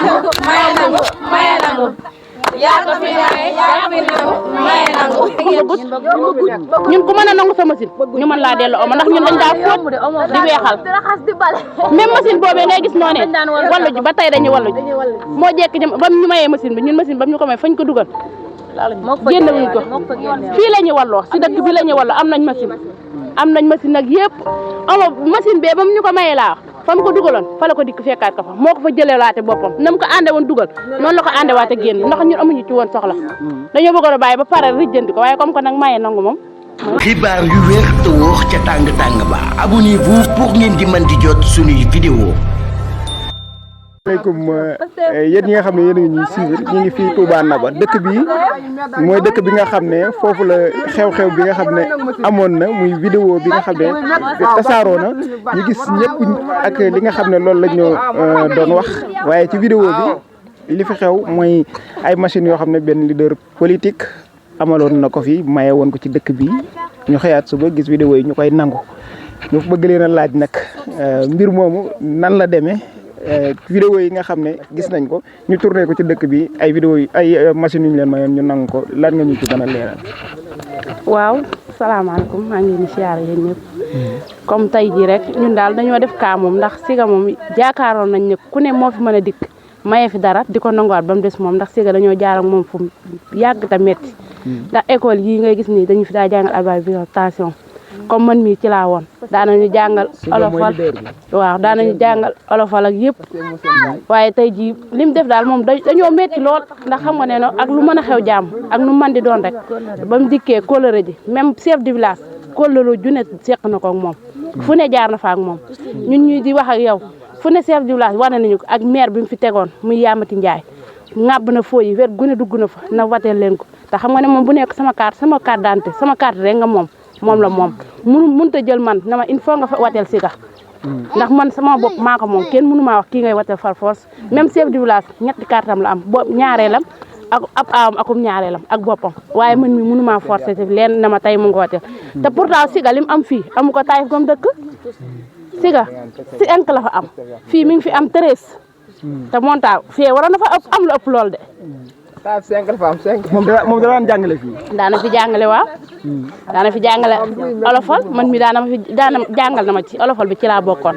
maye nangu yaa ko fi nangu maye nangu ñun ku mën a nangu sa machine ñu mën laa delloo omo ndax ñun dañ daa fóot di weexal même machine boobee ngay gis noonee wallu ji ba tey dañuy wallu ji moo jekk ba ñu mayee machine bi ñun machine ba ñu ko may fañ ko dugal génn wuñ ko fii la ñuy walloo si dëkk bi la ñuy walloo am nañ machine nag yëpp omo machine bee ba mu ñu ko mayee laa fa mu ko dugaloon fa la ko dikk fekkaat ko fa moo ko fa jëlee waate boppam na mu ko ànde woon dugal noonu la ko ànde waate génn ndax ñun amuñu ci woon soxla dañoo bëggoon a bàyyi ba pare rijjanti ko waaye comme que nag maye nangu moom xibaar yu wér te wóor ca tàng tàng ba abonnez-vous pour ngeen di mën di jot suñuy vidéo. asalaamaaleykum yéen ñi nga xam ne yéen a ngi ñuy suivre ñu ngi fii Touba Naba dëkk bi mooy dëkk bi nga xam ne foofu la xew-xew bi nga xam ne amoon na muy vidéo bi nga xam ne tasaaroo na ñu gis ñëpp ak li nga xam ne loolu la ñu doon wax waaye ci vidéo bi li fi xew mooy ay machines yoo xam ne benn leader politique amaloon na ko fi maye woon ko ci dëkk bi ñu xëyaat suba gis vidéo yi ñu koy nangu ñu bëgg leen a laaj nag mbir moomu nan la demee. vidéo yi nga xam ne gis nañ ko ñu tourné ko ci dëkk bi ay vidéo yi ay machines yu ñu leen mayoon ñu nangu ko lan nga ñu ci gën a leeral. waaw salaamaaleykum maa ngi leen di siyaare yéen ñëpp comme tey jii rek ñun daal dañoo def kaa moom ndax Siga moom jaakaaroon nañ ne ku ne moo fi mën a dikk maye fi dara di ko nanguwaat ba mu des moom ndax Siga dañoo jaar ak moom fu yàgg ta metti ndax école yii ngay gis nii dañu fi daa jàngal alphabétisation comme man mii ci laa woon daanañu jàngal olofal waaw daanañu jàngal olofal ak yëpp waaye tey jii li mu def daal moom dañoo metti lool ndax xam nga ne no ak lu mën a xew jàmm ak nu mën di doon rek ba mu dikkee kóllëre ji même chef de village kóllëre ju ne seq na ko ak moom fu ne jaar na fa ak moom ñun ñuy di wax ak yow fu ne chef de village wane nañu ko ak maire bi mu fi tegoon muy Yamati Ndiaye ŋàbb na foo yi wet gu ne dugg na fa na wateel leen ko te xam nga ne moom bu nekk sama carte d'identité sama carte rek nga moom la moom mënut a jël man na ma il faut nga fa wateel Siga ndax man sama bopp maa ko moom kenn mënu maa wax kii ngay wateel far force même chef du village ñetti kartam la am ñaareelam ak ab aawam akum ñaareelam ak boppam waaye man mi mënu maa forcé ci leen na ma tey mu ngi wateel te pourtant Siga lim am fii amu ko Taïf comme dëkk Siga si enk la fa am fii mi ngi fi am 13 te monta fii waroon na fa am lu ëpp lool de Taïf 5 la fa am 5 moom da daan jàngale fii daana fi jàngale waaw daana fi jàngale olofal man mi daana jàngal na ma ci olofal bi ci laa bokkoon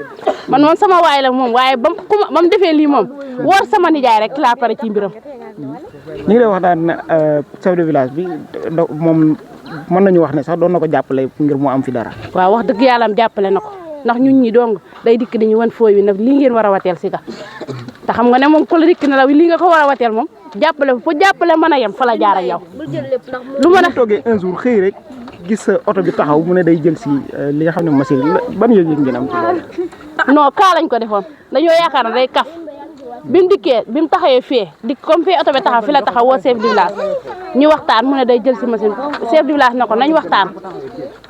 man moom sama waay la moom waaye ba mu defee lii moom woor sama nijaay rek laa pare ci mbiram ñu ngi lay wax daan chef de village bi moom mën nañu wax ne sax doon na ko jàppale ngir mu am fi dara waaw wax dëgg yàlla am jàppale na ko ndax ñun ñi dong day dikk dañuy wan fooy wi nag lii ngeen war a wateel Siga te xam nga ne moom ku la dikk na la lii nga ko war a wateel moom jàppale fu jàppale mën a yem fa la jaar ak yow lu mën a toogee un jour xëy rek gis sa oto bi taxaw mu ne day jël si li nga xam ne machine ban yëg-yëg ngeen am ci loolu non kaa lañ ko defoon dañoo yaakaar ne day kaf bi mu dikkee bi mu taxawee fee dikk comme fee oto bi taxaw fi la taxaw woo chef du village ñu waxtaan mu ne day jël si machine chef du village na ko nañ waxtaan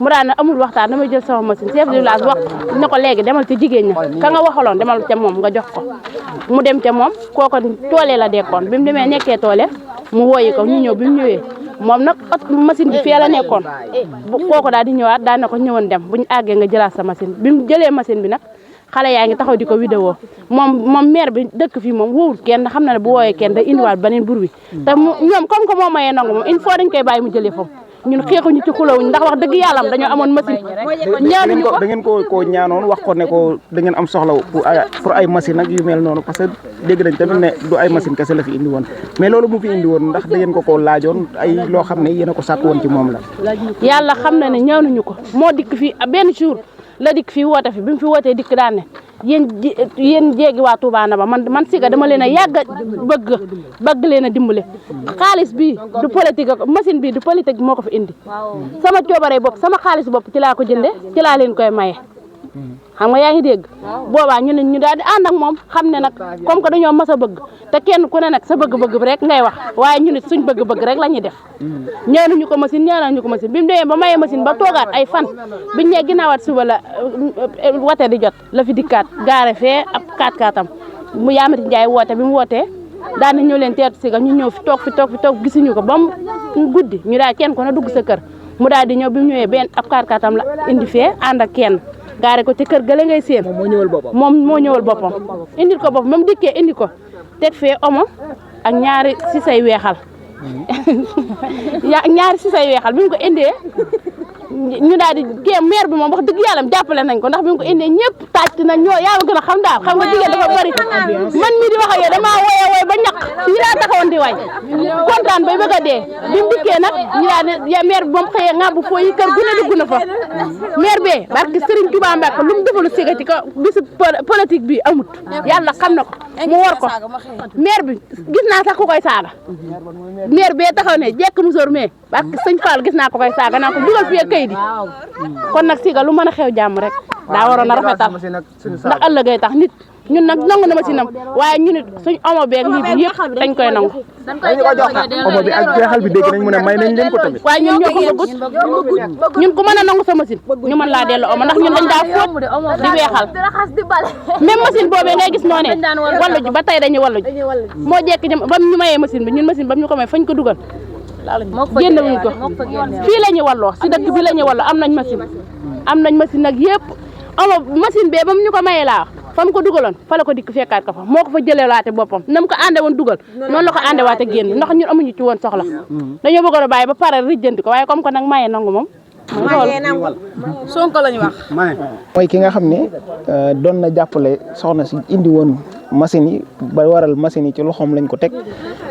mu daan ne amul waxtaan damay jël sama machine chef du village wax ne ko léegi demal ca jigéen ña ka nga waxaloon demal ca moom nga jox ko mu dem ca moom kooko toolee la dekkoon bi mu demee nekkee toole mu wooyi ko ñu ñëw bi mu ñëwee moom nag machine bi fee la nekkoon kooko daal di ñëwaat daal na ko ñëwoon dem buñu àggee nga jëlaat sa machine bi mu jëlee machine bi nag xale yaa ngi taxaw di ko vidéo moom maire bi dëkk fii moom wóorul kenn xam na ne bu wooyee kenn day indiwaat beneen bur wi te ñoom comme que moo mayee nangu moom il faut dañ koy bàyyi mu jëlee foofu ñun xeexuñu ci xulawuñ ndax wax dëgg yàlla am dañoo amoon machine ñaanuñu ko da ngeen ko ñaanoon wax ko ne ko da ngeen am soxla pour ay machine ak yu mel noonu parce que dégg nañ tamit ne du ay machine kese la fi indi woon mais loolu mu fi indi woon ndax da ngeen ko laajoon ay loo xam ne yéen a ko sàkk woon ci moom la yàlla xam na ne ñaanuñu ko moo dikk fii benn jour la dikk fii woote fi bi mu fi wootee dikk daan ne yéen jéegi waa Touba Naba man Siga dama leen a yàgg bëgg leen a dimbale xaalis bi du politique machine bi du politique moo ko fi indi sama coobare bopp sama xaalis bopp ci laa ko jënde ci laa leen koy maye xam nga yaa ngi dégg boobaa ñu ne ñu daal di ànd ak moom xam ne nag comme que dañoo mas a bëgg te kenn ku ne nag sa bëgg-bëgg bi rek ngay wax waaye ñu ne suñ bëgg-bëgg rek la ñuy def ñaanuñu ko machine bi mu demee ba mayee machine ba toogaat ay fan biñ ne ginnaawaat suba la wate di jot la fi dikkaat gaare fee ab 4x4 am mu Yamati Ndiaye woote bi mu wootee daan na ñëw leen teetu Siga ñu ñëw fi toog gisuñu ko ba mu guddi ñu daal kenn ku ne dugg sa kër mu daal di ñëw bi mu ñëwee benn ab 4x4 am la indi fee ànd ak kenn gaare ko ci kër gële ngay séen moom moo ñëwal boppam indil ko boppam même dikkee indi ko teg fee omo ak ñaari sisay weexal ñaari sisay weexal bi mu ko indee ñu daal di kii maire bi moom wax dëgg yàlla jàppale nañ ko ndax bi mu ko indee ñëpp tàcc nañ ñoo yaa ma gën a xam daal xam nga jigéen dafa bari man mii di wax ak yow damaa woy ba ñaq fii laa taxawoon di wañ kontaan bay bëgg a dee bi mu dikkee nag ñu daal di maire bi moom xëyee ngàbbu foo yi kër gu ne dugg na fa maire bee barke Serigne Touba Mbacke lu mu defalu siga ci ko bisu politique bi amut yàlla xam na ko mu war ko maire bi gis naa sax ku koy saaga maire bee taxaw ne jekk musóor mais barke sëñ Fall gis naa ko koy saaga naa ko dugal fii kayit kon nag siga lu mën a xew jàmm rek daa waroon a rafetal ndax ëllëgay tax nit ñun nag nangu na ma si nam waaye ñu nit suñ omo beeg lii bi yëpp dañ koy nangu omo bi ak jeexal bi dégg nañ mu ne may nañ leen ko tamit waaye ñun ñoo ko bëggut ñun ku mën a nangu sa machine ñu mën laa dellu omo ndax ñun dañ daa fóot di weexal même machine boobee ngay gis noo ne wallu ji ba tey dañuy wallu ji moo jekk bam ñu mayee machine bi ñun machine bam ñu ko may fañ ko dugal génne wuñ ko fii la ñuy walloo si dëkk bi la ñuy walloo am nañ machine nag yëpp omo machine bee bam ñu ko mayee laa fa mu ko dugaloon fa la ko dikk fekkaat ko fa moo ko fa jëlee waate boppam na mu ko ànde woon dugal noonu la ko ànde waate génn ndax ñun amuñu ci woon soxla dañoo bëggoon a bàyyi ba pare rijjanti ko waaye comme que nag maye nangu moom loolu Sonko lañu wax mooy ki nga xam ne doon na jàppale soxna si indi woon machine yi ba waral machine yi ci loxoom lañ ko teg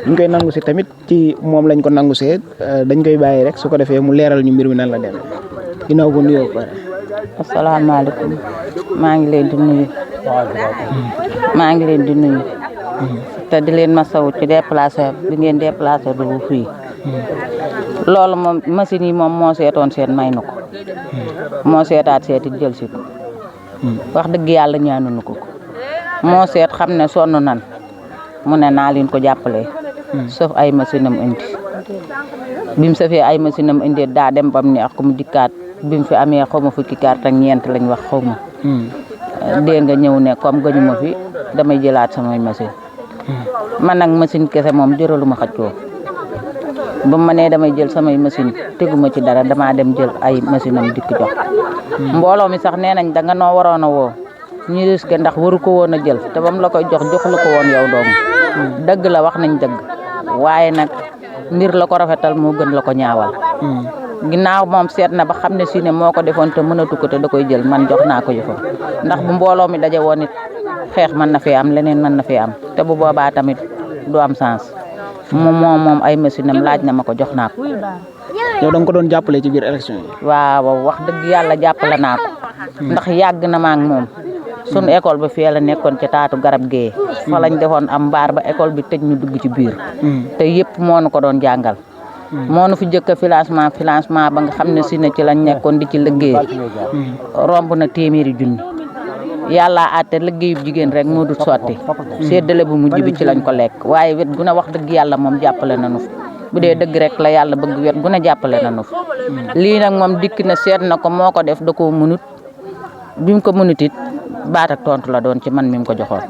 ñu koy nangu si tamit ci moom lañ ko nangu see dañ koy bàyyi rek su ko defee mu leeral ñu mbir mi nan la demee ginnaaw bu nuyoo pare. asalaamaaleykum maa ngi leen di nuyu te di leen masawu ci déplacé bi ngeen déplacé du fii loolu moom machine yi moom moo seetoon seen may na ko moo seetaat seeti jël si ko wax dëgg yàlla ñaanuñu ko moo seet xam ne sonn nan mu ne naa leen ko jàppale sauf ay machine am indi bi mu safee ay machine am indi daa dem bam neex ko mu dikkaat bi mu fi amee xaw ma fukki carte ak ñeent lañ wax xaw ma dégg nga ñëw ne comme gañu ma fi damay jëlaat samay machine man nag machine kese moom jëraluma xaccoo ba ma nee damay jël samay machine teguma ci dara damaa dem jël ay machine am dikk jox mbooloo mi sax nee nañ da nga noo waroon a woo ñu risque ndax waru ko woon a jël te bam la koy jox la ko woon yow doom dëgg la wax nañ dëgg waaye nag mbir la ko rafetal moo gën la ko ñaawal ginnaaw moom seet na ba xam ne si ne moo ko defoon te mënatu ko te da koy jël man jox naa ko yëfam ndax bu mbooloo mi daje woon it xeex mën na fee am leneen mën na fee am te bu boobaa tamit du am sens moom ay machine am laaj na ma ko jox naa ko. yow da nga ko doon jàppale ci biir élection yi. waaw wax dëgg yàlla jàppale naa ko ndax yàgg na ma ak moom sunu école ba fii la nekkoon ca taatu garab gee fa lañ defoon am mbaar ba école bi tëj ñu dugg ci biir te yëpp moo nu ko doon jàngal moo nu fi jëkk financement ba nga xam ne si ne ci lañ nekkoon di ci liggéey romb na téeméeri junni yàlla àtte liggéeyub jigéen rek moo du sotti séddale bu mujj bi ci lañ ko lekk waaye wet gu ne wax dëgg yàlla moom jàppale nañu fi bu dee dëgg rek la yàlla bëgg wet gu ne jàppale nañu fi lii nag moom dikk na seet na ko moo ko def da koo mënut bi mu ko mënut it baat ak tontu la doon ci man mi mu ko joxoon.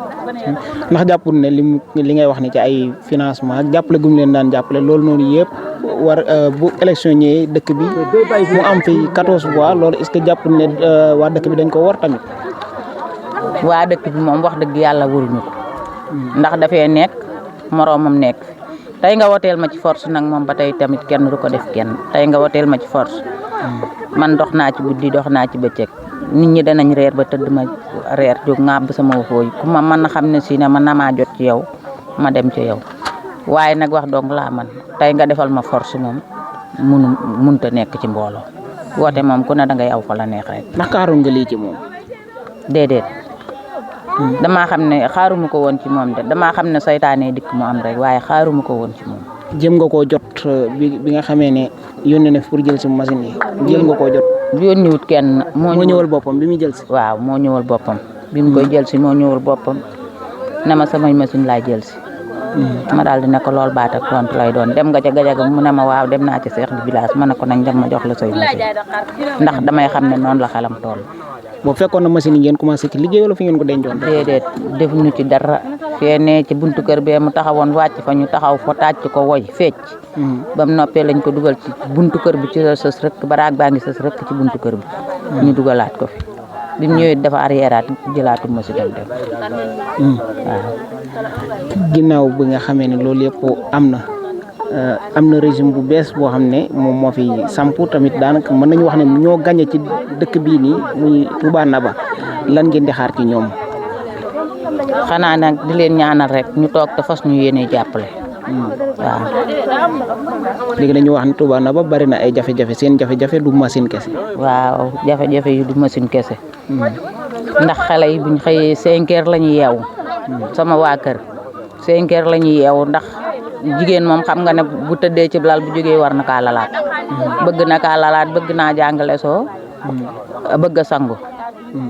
ndax jàppul ne li ngay wax ni ci ay financement ak jàppale gum leen daan jàppale loolu noonu yëpp war bu élection ñëwee dëkk bi mu am fi 14 voix loolu est-ce que jàppul ne waa dëkk bi dañ ko war tamit. waa dëkk bi moom wax dëgg yàlla waruñu ko ndax dafee nekk moroomam nekk tey nga woteel ma ci force nag moom ba tey tamit kenn du ko def kenn tey nga woteel ma ci force man dox naa ci guddi dox naa ci bëccëg nit ñi danañ reer ba tëdd ma reer jóg ŋàbb sama fooy ku ma mën na xam ne si ne man na maa jot ci yow ma dem ci yow waaye nag wax dong laa man tey nga defal ma force moom munta nekk ci mbooloo woote moom ku ne dangay aw fa la neex rek. ndax xaaroon nga lii ci moom. déedéet damaa xam ne xaaruma ko woon ci moom de damaa xam ne saytaane dikk mu am rek waaye xaaruma ko woon ci moom. jéem nga koo jot bi nga xamee ne yónnee na pour jël si machine yi jéem nga koo jot. yónniwut kenn moo ñëwal boppam bi muy jël si. waaw moo ñëwal boppam bi mu koy jël si moo ñëwal boppam ne ma samay machine laay jël si. ma daal di ne ko lool baat ak tontu lay doon dem nga ca gajaga mu ne ma waaw dem naa ci chef de village ma ne ko nañ dem ma jox la say machine ndax damay xam ne noonu la xelam toll. boo fekkoon na machine yi ngeen commencé ci liggéey wala fi ngeen ko dencoon. déedéet defuñu ci dara fee ne ci buntu kër bee mu taxawoon wàcc fa ñu taxaw fa tàcc ko woy fecc. ba mu noppee lañ ko dugal ci buntu kër bi ci la sës rek baraag baa ngi sës rek ci buntu kër bi. ñu dugalaat ko fi. bi mu ñëwee dafa arriéraat jëlaatu machine am dem waaw. ginnaaw bi nga xamee ne loolu yëpp am na régime bu bees boo xam ne moom moo fi sampu tamit daanaka mën nañu wax ne ñoo gagné ci dëkk bii nii muy Touba Naba lan ngeen di xaar ci ñoom. xanaa nag di leen ñaanal rek ñu toog te fas ñu yéene jàppale. waaw. léegi dañu wax ne Touba Naba bari na ay jafe-jafe seen jafe-jafe du machine kese. waaw jafe-jafe yu du machine kese. ndax xale yi buñ xëyee 5 heures la ñuy yeewu. sama waa kër 5 heures la ñuy yeewu ndax jigéen moom xam nga ne bu tëddee ci lal bu jógee war na kaa lalaat. bëgg na kaa lalaat bëgg naa jàngale soo. bëgg a sangu.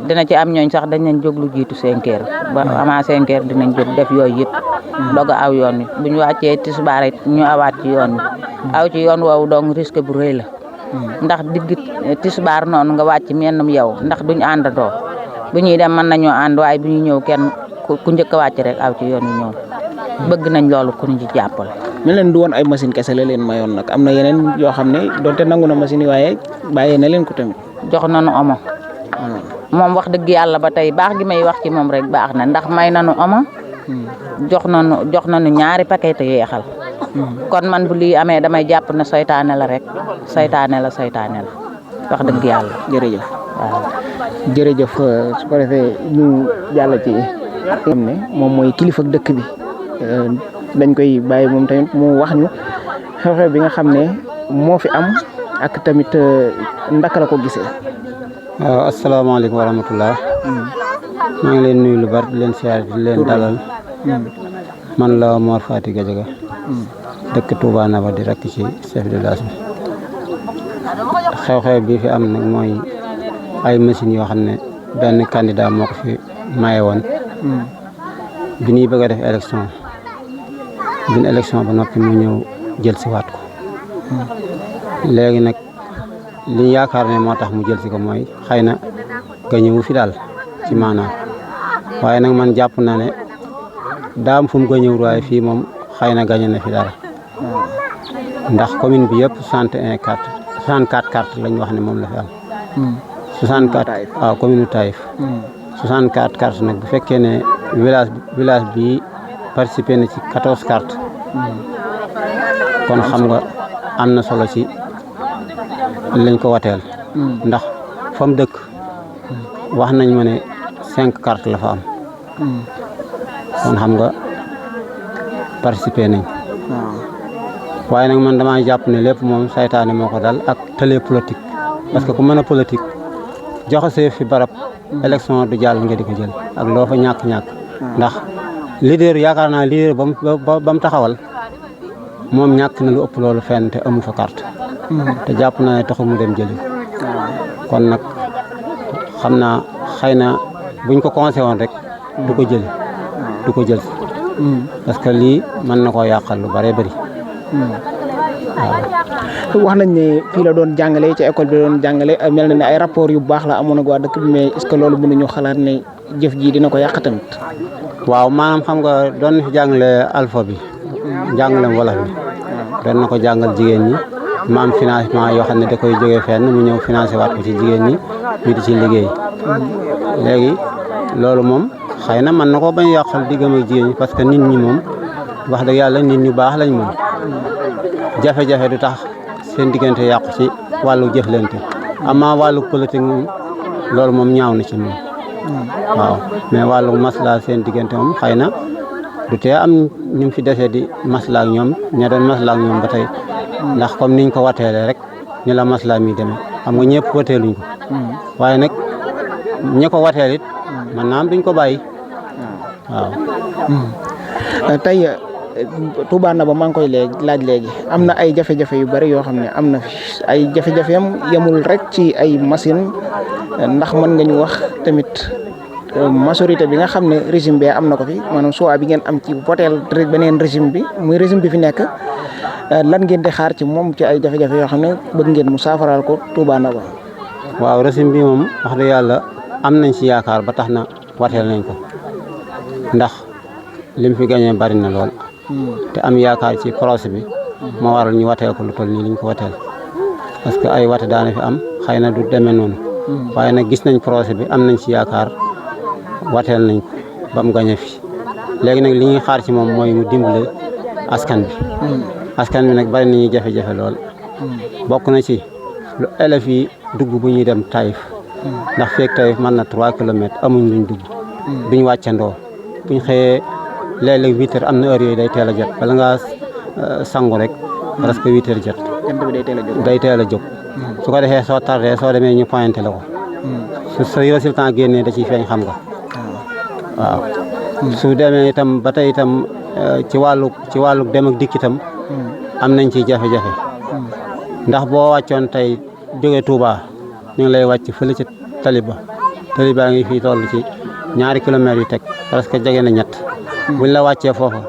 dina ci am ñooñ sax dañ nañ jóg lu jiitu 5 heures ba ama 5 heures dinañ jóg def yooyu yëpp doog a aw yoon wi bu ñu wàccee tisbaar it ñu awaat ci yoon wi aw ci yoon woowu donc risque bu rëy la ndax digg tisbaar noonu nga wàcc mennum yow ndax duñ àndandoo bu ñuy dem mën nañoo ànd waaye bu ñuy ñëw kenn ku njëkk a wàcc rek aw ci yoon wi ñëw bëgg nañ loolu ku ñu ci jàppale. mel leen du woon ay machine kese la leen mayoon nag am na yeneen yoo xam ne donte nangu na machine yi waaye bàyyee na leen ko tamit. jox nañu omo. moom wax dëgg yàlla ba tey baax gi may wax ci moom rek baax na ndax may nañu omo. jox nañu 2 paquet yeexal. kon man bu lii amee damay jàpp ne saytaane la rek saytaane la wax dëgg yàlla. jërëjëf waaw. jërëjëf su ko defee ñu jàll ci xam ne moom mooy kilifa dëkk bi dañ koy bàyyi moom tamit mu wax ñu xew-xew bi nga xam ne moo fi am ak tamit ndaka la ko gisee. waaw asalaamaaleykum wa rahmatulah. maa ngi leen nuyu lu bari di leen siyaare di leen dalal. man la Mor Fati Gadiaga. dëkk Touba Naba di rakk ci chef de village bi. xew-xew bi fi am nag mooy ay machines yoo xam ne benn candidat moo ko fi maye woon. bi ñuy bëgg a def élection ba noppi mu ñëw jël si waat ko. léegi nag li ñu yaakaar ne moo tax mu jël si ko mooy xëy na gañëwu fi daal ci maanaam waaye nag man jàpp naa ne daam fu mu gañëwul waaye fii moom xëy na gañe na fi dara ndax commune bi yëpp 64 cartes lañ wax ne moom la fi am. 64 waaw commune Taïf. 64 cartes nag bu fekkee ne village bi participé na ci 14 cartes. kon xam nga am na solo ci lañ ko wateel. ndax fa mu dëkk wax nañ ma ne 5 cartes la fa am. kon xam nga participé nañ. waaye nag man damaa jàpp ne lépp moom saytaane moo ko dal ak télé politique. parce que ku mën a politique joxe fi barab. élection du jàll nga di ko jël ak loo fa ñàkk-ñàkk. ndax leader yaakaar naa leader ba mu taxawal moom ñàkk na lu ëpp loolu fenn te amu fa carte. te jàpp naa ne taxul mu dem jëli. kon nag xam naa xëy na buñ ko conseillé woon rek du ko jël parce que lii mën na koo yàqal lu bëree bëri. waaw wax nañ ne fii la doon jàngale ci école bi doon jàngale mel na ne ay rapport yu baax la amoon ak waa dëkk bi mais est-ce que loolu mënuñu xalaat ne jëf ji dina ko yàq tamit. waaw maanaam xam nga doon na fi jàngale alpha bi. jàngale wolof bi. doon na ko jàngal jigéen ñi ma am financement yoo xam ne da koy jógee fenn mu ñëw financé waat ko ci jigéen ñi ñu di ci liggéey. léegi loolu moom xëy na mën na koo bañ yàqal diggam ak jigéen ñi parce que nit ñi moom wax dëgg yàlla nit ñu baax lañ moom. jafe-jafe du tax seen diggante yàqu ci wàllu jëflante amaa wàllu politique moom loolu moom ñaaw na ci moom. waaw mais wàllu maslaa seen diggante moom xëy na du tee am ñu fi desee di maslaa ak ñoom ña doon maslaa ak ñoom ba tey ndax comme niñ ko wateelee rek ñu la maslaa mi demee xam nga ñëpp wateeluñ ko. waaye nag ñi ko wateel it man naam duñ ko bàyyi waaw. tey Touba Naba maa ngi koy laaj léegi am na ay jafe-jafe yu bari yoo xam ne am na fi ay jafe-jafeem yemul rek ci ay machine ndax mën nga ñu wax tamit majorité bi nga xam ne régime bi am na ko fi maanaam choix bi ngeen am ci voteel beneen régime bi muy régime bi fi nekk lan ngeen di xaar ci moom ci ay jafe-jafe yoo xam ne bëgg ngeen mu saafaraal ko Touba Naba. waaw régime bi moom wax dëgg yàlla am nañ ci yaakaar ba tax na wateel nañ ko ndax lim fi gañee bari na lool. te am yaakaar ci projet bi moo waral ñu wateel ko lu toll nii liñ ko wateel parce que ay wate daana fi am xëy na du demee noonu waaye nag gis nañ projet bi am nañ ci yaakaar wateel nañ ko ba mu gañe fi léegi nag li ñuy xaar ci moom mooy mu dimbale askan bi askan bi nag bari nañuy jafe-jafe lool bokk na ci lu élèves yi dugg bu ñuy dem Taïf ndax feek Taïf mën na 3 kilomètres amuñ luñ dugg duñ wàccandoo buñ xëyee léeg-léeg 8 heures am na heure yooyu day teel a jot bala ngaa sangu rek presque 8 heures jot day teel a jóg su ko defee soo tardé soo demee ñu pointé la ko su sa résultat génnee da ciy feeñ xam nga waaw su demee itam ba tey itam ci wàllu dem ak dikk itam am nañ ci jafe-jafe ndax boo wàccoon tey jóge Touba ñu ngi lay wàcc fële ci taliba ngi fii toll ci 2 kilomètres yu teg parce que jege na 3 buñ la wàccee foofa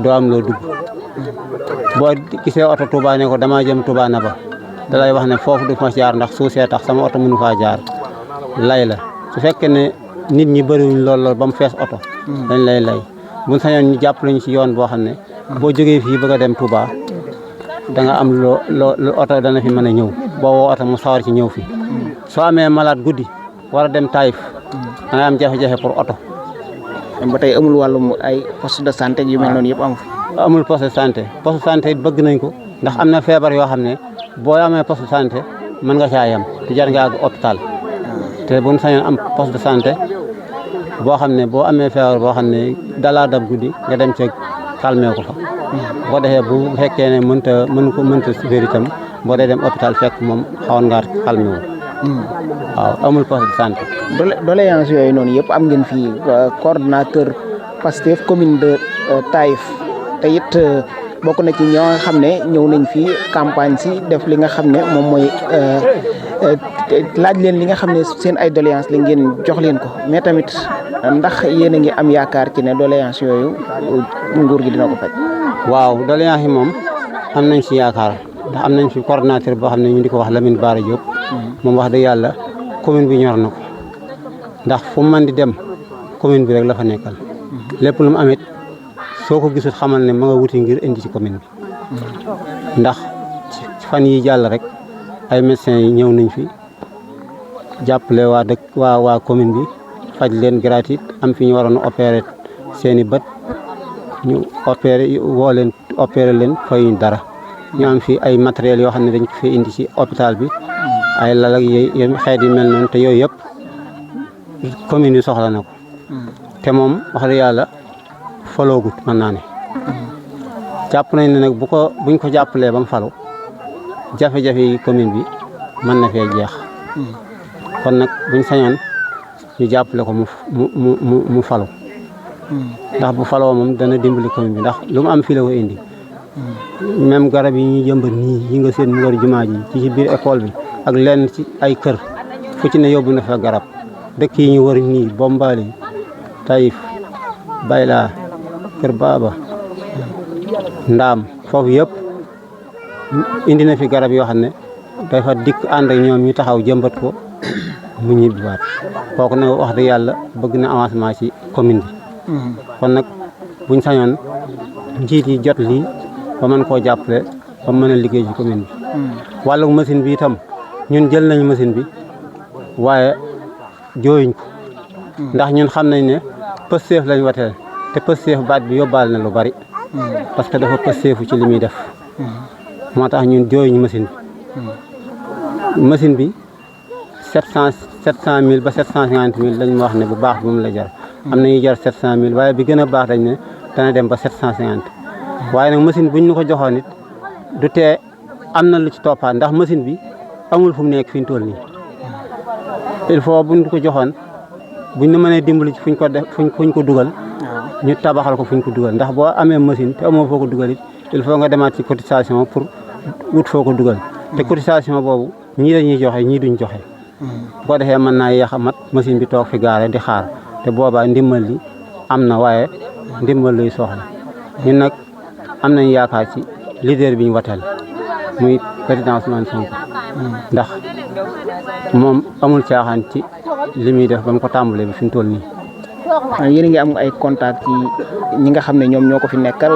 doo am loo dugg boo gisee oto Touba ne ko dama jëm Touba Naba da lay wax ne foofu du ma jaar ndax suusee tax sama oto mënu faa jaar lay la su fekkee ne nit ñi bëriwuñ lool ba mu fees oto dañ lay buñ sañoon ñu jàpp lañu ci yoon boo xam ne boo jógee fii bëgg a dem Touba da nga am loo oto dana fi mën a ñëw boo woo oto mu sawar ci ñëw fi soo amee malade guddi war a dem Taïf da nga am jafe-jafe pour oto ba tey amul wàllum ay poste de santé yu mel noonu yëpp amul poste de santé it bëgg nañ ko ndax am na feebar yoo xam ne boo amee poste de santé mën nga caa yem te jar nga àgg hôpital te buñ sañoon am poste de santé boo xam ne boo amee feebar boo xam ne dalaa dab guddi nga dem ca calmé ko fa bu ko defee bu fekkee ne mënta wér itam boo dee dem hôpital fekk moom xawoon ngaa calmé wu waaw amul poste de santé doléance yooyu noonu yëpp am ngeen fii coordonnateur Pastef commune de Taïf te it bokk na ci ñoo nga xam ne ñëw nañ fii campagne si def li nga xam ne moom mooy laaj leen li nga xam ne seen ay doléance la ngeen jox leen ko mais tamit ndax yéen a ngi am yaakaar ci ne doléance yooyu nguur gi dina ko faj. waaw doléance yi moom am nañ ci yaakaar ndax am nañ fi coordonnateur boo xam ne ñu di ko wax Lamine Bara Diop moom wax dëgg yàlla commune bi ñor na ko ndax fu mu mën di dem commune bi rek la fa nekkal lépp lu mu amit soo ko gisul xamal ne ma nga wuti ngir indi ci commune bi ndax ci fan yi jàll rek ay médecins yi ñëw nañ fi jàppale waa commune bi faj leen gratuit am fi ñu waroon a opérer seeni bët ñu opérer leen fayuñ dara ñu am fi ay matériels yoo xam ne dañ ko fi indi ci hôpital bi ay lal ak yooyu xeet yi mel noonu te yooyu yëpp commune yi soxla na ko te moom wax dëgg yàlla faloogut mën naa ne jàpp nañ ne nag buñ ko jàppalee ba mu falu jafe-jafe yi commune bi mën na fee jeex kon nag buñ sañoon ñu jàppale ko mu falu ndax bu faloo moom dana dimbali commune bi ndax lu mu am fii la ko indi même garab yi ñuy jëmbat nii yi nga seen mu war jumaa ji ci biir école bi ak lenn ci ay kër fu ci ne yóbbu na fa garab dëkk yi ñu war nii Bombali Taïf Bayla Kër Baaba Ndaam foofu yëpp indi na fi garab yoo xam ne dafa dikk ànd ak ñoom ñu taxaw jëmbat ko mu ñibbiwaat kooku nag wax dëgg yàlla bëgg na avancement ci commune bi kon nag buñ sañoon njiit yi jot lii ba mën koo jàppale ba mën a liggéey ci commune bi wàllu machine bi itam ñun jël nañ machine bi waaye jooyuñ ko ndax ñun xam nañ ne Pastef lañ wateel te Pastef baat bi yóbbaale na lu bari parce que dafa Pastefu ci li muy def moo tax ñun jooyuñ machine bi 700 000 ba 750 000 lañ ma wax ne bu baax bi mu la jar am na ñuy jar 700 000 waaye bi gën a baax dañ ne dana dem ba 750 waaye nag machine buñ ñu ko joxoon it du tee am na lu ci toppaat ndax machine bi amul fu mu nekk fi ñu toll nii il faut buñ ko joxoon buñ ne mënee dimbali ci fuñ ko def fuñ ko dugal ñu tabaxal ko fuñ ko dugal ndax boo amee machine te amoo foo ko dugal it il faut nga demaat ci cotisation pour wut foo ko dugal te cotisation boobu ñii dañuy joxe ñii duñ joxe bu ko defee mën naa yéex a mat machine bi toog fi gaare di xaar te boobaa ndimbal li am na waaye ndimbal luy soxla ñun nag am nañ yaakaar ci leader bi ñu wateel muy président Ousmane Sonko ndax moom amul caaxaan ci li muy def ba mu ko tàmbalee bi fi mu toll nii. yéen a ngi am ay contact ci ñi nga xam ne ñoom ñoo ko fi nekkal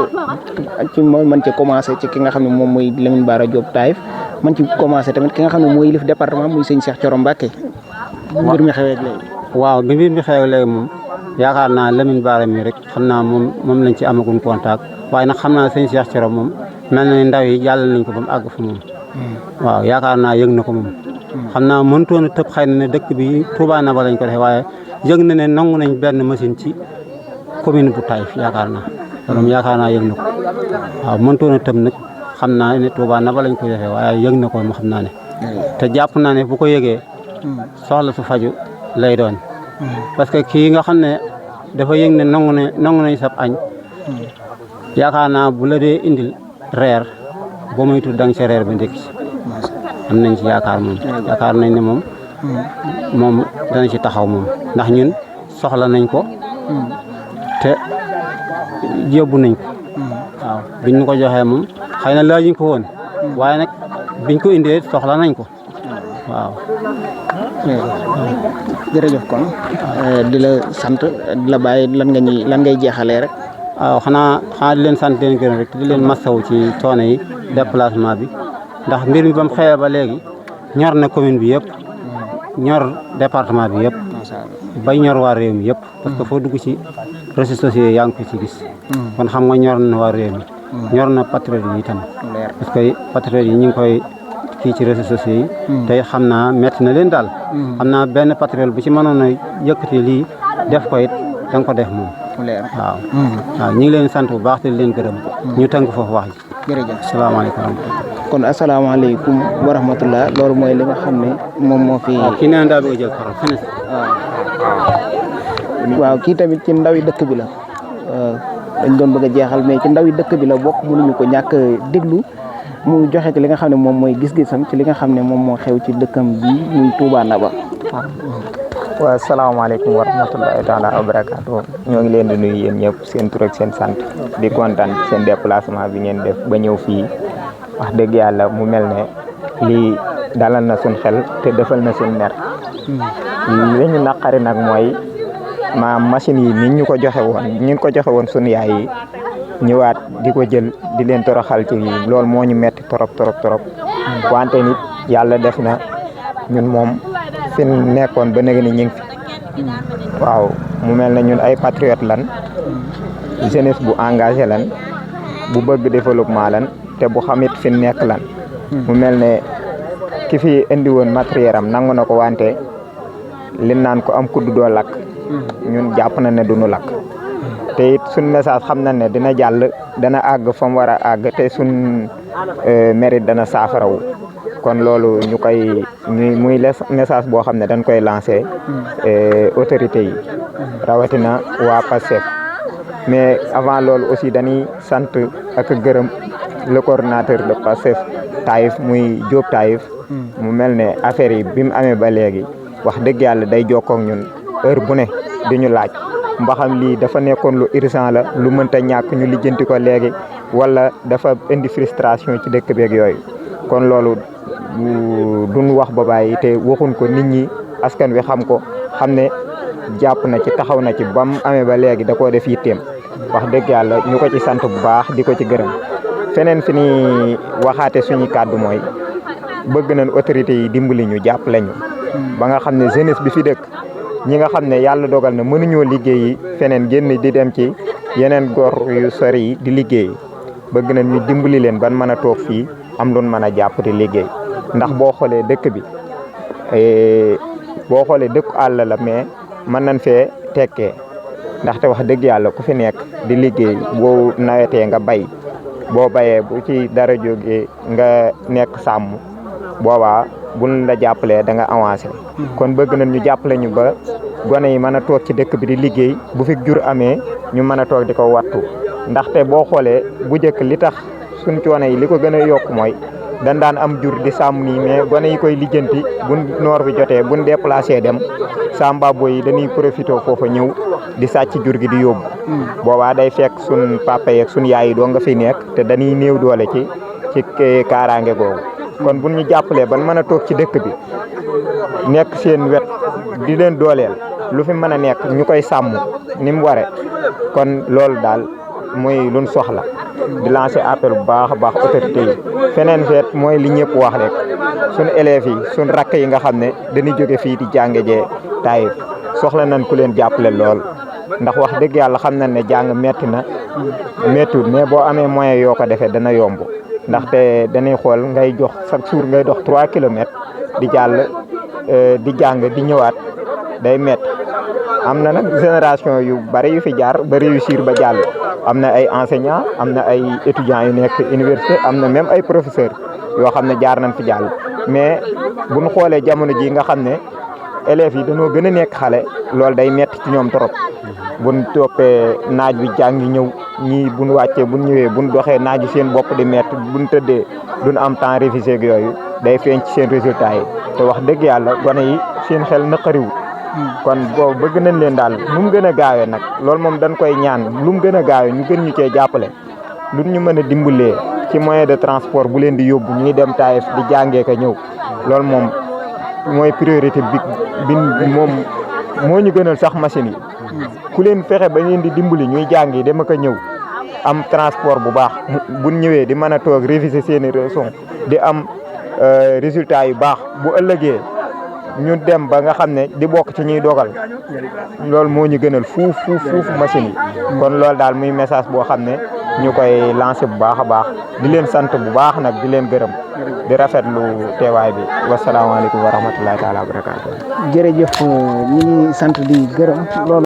ci mooy mën ci commencé ci ki nga xam ne moom mooy Lamine Bara Diop Taïf man ci commencé tamit ki nga xam ne mooy yilif département muy sëñ Cheikh Thioro Mbacké mbir mi xewee léegi. waaw bi mbir mi xewee léegi moom yaakaar naa Lamine Bara mi rek xam naa moom lañ ci amagun contact waaye nag xam naa sëñ Cheikh Thioro moom mel na ni ndaw yi jàll nañ ko ba mu àgg fa moom waaw yaakaar naa yëg na ko moom xam naa mënutoon a tëb xëy na ne dëkk bi Touba Naba lañ ko defee waaye yëg na ne nangu nañ benn machine ci commune bu Taïf yaakaar naa loolu yaakaar naa yëg na ko waaw mënutoon a tëb nag xam naa ne Touba Naba lañ ko defee waaye yëg na ko mu xam naa ne te jàpp naa ne bu ko yëgee soxla su faju lay doon parce que kii nga xam ne dafa yëg ne nangu nañ sab añ yaakaar naa bu la dee indil reer boo muy tudd dang ca reer ba ndékki am nañ ci yaakaar moom yaakaar nañ ne moom dana ci taxaw moom ndax ñun soxla nañ ko te yóbbu nañ ko waaw biñ ñu ko joxee moom xëy na laajuñ ko woon waaye nag biñ ko indee soxla nañ ko waaw jërëjëf kon di la sant di la bàyyi lan ngay jeexalee rek. waaw xanaa di leen sant leen gërëm rek di leen masaw ci coono yi déplacement bi ndax mbir mi ba mu xewee ba léegi ñor na commune bi yëpp ñor département bi yëpp bay ñor waa réew mi yëpp parce que foo dugg ci réseaux sociaux yaa ngi ko ci gis kon xam nga ñor na waa réew mi ñor na patriote yi itam parce que patriote yi ñu ngi koy kii ci réseaux sociaux yi tey xam naa metti na leen daal xam naa benn patriote bu ci mënoon a yëkkati lii def ko it da nga ko def moom waaw ñu ngi leen sant bu baax te leen gërëm ñu tënk foofu wax ji jërëjëf asalaamaaleykum kon asalaamaaleykum wa rahmatullah loolu mooy li nga xam ne moom moo fi kii neen daa bëgg a jël parole fene waaw kii tamit ci ndawi dëkk bi la dañ doon bëgg a jeexal mais ci ndawi dëkk bi la bokk mënuñu ko ñàkk déglu mu joxe ci li nga xam ne moom mooy gis-gisam ci li nga xam ne moom moo xew ci dëkkam bi muy Touba Naba. waaw salaamaaleykum wa rahmatullahi taala wa barakaatu ñoo ngi leen di nuyu yéen ñëpp seen tur ak seen sant di kontaan seen déplacement bi ngeen def ba ñëw fii wax dëgg yàlla mu mel ne lii dalal na suñ xel te defal na suñ ner li ñu naqari nag mooy machine yi ni ñu ko joxe woon suñ yaay yi ñëwaat di ko jël di leen toroxal ci loolu moo ñu metti torop wante nit yàlla def na ñun moom fi nekkoon ba léegi ni ñu ngi fi waaw mu mel ne ñun ay patriote lan jeunesse bu engagé lan bu bëgg développement lan te bu xamit fi nekk lan mu mel ne ki fi indi woon matériel am nangu na ko wante li naan ko am kudd doo lakk ñun jàpp na ne duñu lakk te it suñ message xam na ne dina jàll dana àgg fa mu war a àgg te suñ mérite dana saafarawu kon loolu ñu koy muy message boo xam ne dañ koy lancé autorités yi rawatina waa Pastef mais avant loolu aussi dañuy sant ak gërëm le coordinateur de Pastef Taïf muy Diop Taïf mu mel ne affaire yi bi mu amee ba léegi wax dëgg yàlla day jokkoo ak ñun heure bu ne di ñu laaj mbaxam lii dafa nekkoon lu urgent la lu mënta ñàkk ñu lijjanti ko léegi wala dafa indi frustration ci dëkk beeg yooyu kon loolu duñ wax ba bàyyi te waxuñ ko nit ñi askan wi xam ko xam ne jàpp na ci taxaw na ci ba mu amee ba léegi da koo def yitteem wax dëgg yàlla ñu ko ci sant bu baax di ko ci gërëm feneen fi ni waxaate suñu kàddu mooy bëgg nañ autorités yi dimbali ñu jàppale ñu ba nga xam ne jeunesse bi fi dëkk ñi nga xam ne yàlla dogal na mënuñoo liggéeyi feneen génn di dem ci yeneen góor yu sori yi di liggéey bëgg nañ ñu dimbali leen ban mën a toog fii am doon mën a jàpp di liggéey ndax boo xoolee dëkk bi boo xoolee dëkku àll la mais mën nañ fee tekkee ndaxte wax dëgg yàlla ku fi nekk di liggéey boo nawetee nga bay boo bayee bu ci dara jógee nga nekk sàmm boobaa buñ la jàppalee da nga avancé kon bëgg nañ ñu jàppale ñu ba gone yi mën a toog ci dëkk bi di liggéey bu fi jur amee ñu mën a toog di ko wattu ndaxte boo xoolee bu njëkk li tax suñ coono yi li ko gën a yokk mooy dañ daan am jur di sàmm nii mais gone yi koy lijjanti buñ noor bi jotee buñ déplacé dem sambabo yi dañuy profité foofa ñëw di sàcc jur gi di yóbbu boobaa day fekk suñ papa yeeg suñ yaay yi doo nga fi nekk te dañuy néew doole ci kaaraange googu kon buñ ñu jàppalee ban mën a toog ci dëkk bi nekk seen wet di leen dooleel lu fi mën a nekk ñu koy sàmm ni mu ware kon loolu daal mooy luñ soxla di lancer appel bu baax a baax autorité yi feneen feet mooy li ñëpp wax rek suñ élèves yi suñ rakk yi nga xam ne dañuy jóge fii di jànge jee Taïf soxla nañ ku leen jàppale lool ndax wax dëgg yàlla xam nañ ne jàng metti na méttiwul mais boo amee moyen yoo ko defee dana yomb ndaxte dañuy xool ngay jox chaque jour ngay dox 3 kilomètres di jàll di jàng di ñëwaat day métti am na nag génération yu bari yu fi jaar ba réussir ba jàll am na ay enseignants am na ay étudiants yu nekk université am na même ay professeurs yoo xam ne jaar nañ fi jàll mais buñ xoolee jamono ji nga xam ne élèves yi dañoo gën a nekk xale loolu day métti ci ñoom trop buñ toppee naaj bi jàngi ñëw ñii buñ wàccee buñ ñëwee buñ doxee naaj bi seen bopp di métti buñ tëddee duñ am temps révisé ak yooyu day feeñ ci seen résultat yi te wax dëgg yàlla gone yi seen xel naqariwul kon boobu bëgg nañ leen daal nu mu gën a gaawee nag loolu moom dañ koy ñaan lu mu gën a gaawee ñu gën ñu cee jàppale lu ñu mën a dimbalee ci moyen de transport bu leen di yóbbu ñuy dem Taïf di jàngee ka ñëw loolu moom mooy priorité bi moom moo ñu gënal sax machine yi ku leen fexe ba ngeen di dimbali ñuy jàngi dem ak a ñëw am transport bu baax buñ ñëwee di mën a toog réviser seeni leçons di am résultat yu baax bu ëllëgee ñu dem ba nga xam ne di bokk ci ñuy dogal loolu moo ñu gënal fuuf machine yi kon loolu daal muy message boo xam ne ñu koy lancé bu baax a baax di leen sant bu baax nag di leen gërëm di rafetlu teewaay bi wasalaamaaleykum wa rahmatullahi taala wa barakaatu. jërëjëf ñu ngi sant di gërëm loolu